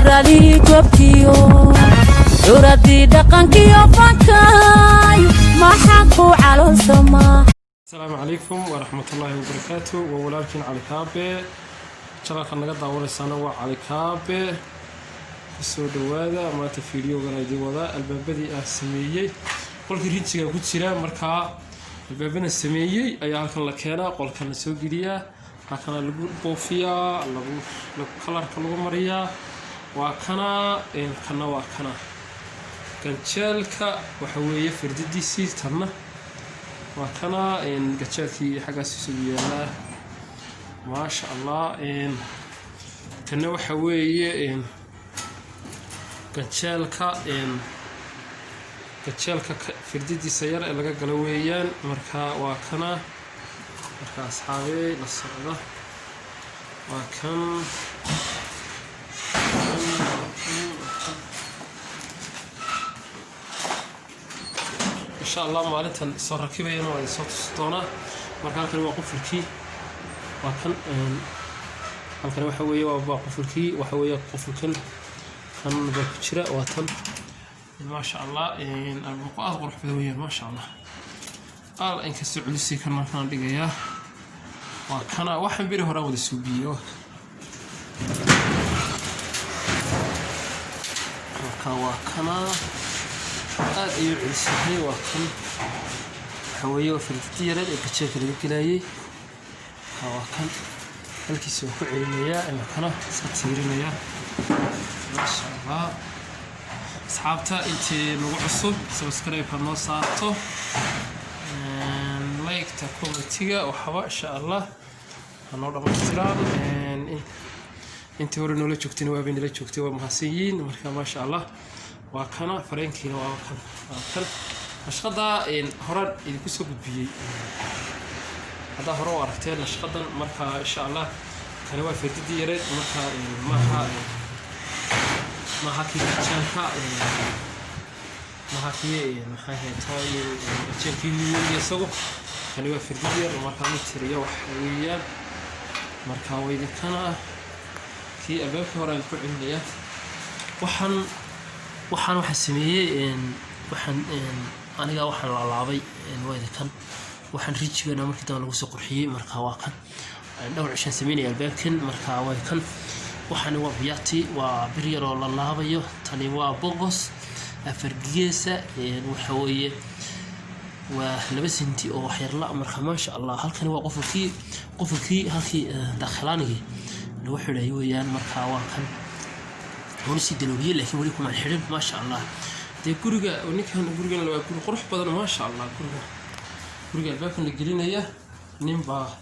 Carradii goobtiyo curadii dhaqankiyo fankaayo, maxaan ku caloolsamaa? Asalaamu calaykum waraxmatullaahi wabarakaatu. Waa walaalkiin Cali Kaabe. Channelka naga daawanaysaana waa Cali Kaabe. Kusoo dhawaada. Maanta fiidiyogan idiin wadaa albaabadii aan sameeyey. Qolkii rinjiga ku jira, markaa albaabana sameeyey ayaa halkan la keenaa, qolkan la soo geliyaa, halkana lagu buufiyaa, lagu colorka lagu mariyaa. Waa kana, kana waa kana ganjeelka. Waxa weeye firdadiisii, tanna waa kana ganjeelkii, xaggaas isugu yaalaa, maasha Allah. Kana waxa weeye ganjeelka firdadiisa yar ee laga galo weeyaan. Marka waa kana. Marka asxaabey, la socda. Waa kan, waa kan, waa kan. Insha Allah maalintan soo rakibayana waa idin soo tusi doonaa. Marka halkan waa qufulkii, waa kan. Halkan waxa weeye waa qufulkii. Waxa weeye qufulkan, kan baa ku jira, waa tan. Maasha Allah, albaabku aad qurux badan weeyaan, maasha Allah. Al inkastoo culisii kan markaan dhigayaa, waa kana. Waxaan beri horaan wada suubiyey, waa kan. Marka waa kana, aad ayuu culus yahay. Waa kan, waxa weeye waa firdadi yareed ee gajeelka laga gelayay. Marka waa kan, halkiisa waa ku celinayaa, imikana iska tiirinayaa, maasha Allah. Asxaabta intii nagu cusub, subscribe-ka noo saarto, like-ta, commentiga, waxba insha Allah ha noo dhamaystiraan. Intii hore noola joogtayna waabay nala joogtay, waa mahadsan yihiin. Marka maasha Allah, waa kana fareenkiina, waa kan, waa kan. Nashqada horaan idinku soo gudbiyey, haddaa hore u aragteen nashqadan. Marka insha Allah kani waa firdadii yareed. Marka maaha kii gajeelka, maaha kii, maxay ahayd toy, gajeelkii weeye isagu. Kani waa firdad yar, marka mitir iyo wax weeyaan. Marka waa idinkana kii albaabkii hore aan ku celinaya. Waxaan waxaa sameeyey, waxaan aniga waxaan laalaabay, waa idinkan. Waxaan rijigana markii dambe lagu soo qurxiyey. Marka waa kan, dhowr cishaan sameynaya albaabkan. Marka waa kan. Waxani waa biyati, waa bir yar oo la laabayo. Tani waa bogos afar geesa, waxa weeye waa 2 senti oo waxyarla. Marka maasha Allah, halkani waa qofulkii, halkii dakhilaanigii lagu xidhay weeyaan. Marka waa kan, wali sii dalooliyey, laakiin weli kumaan xidhin. Maasha Allah, dee guriga ninkan, gurigan waa guri qurux badan, maasha Allah. Guriga albaabkan la gelinaya nin baa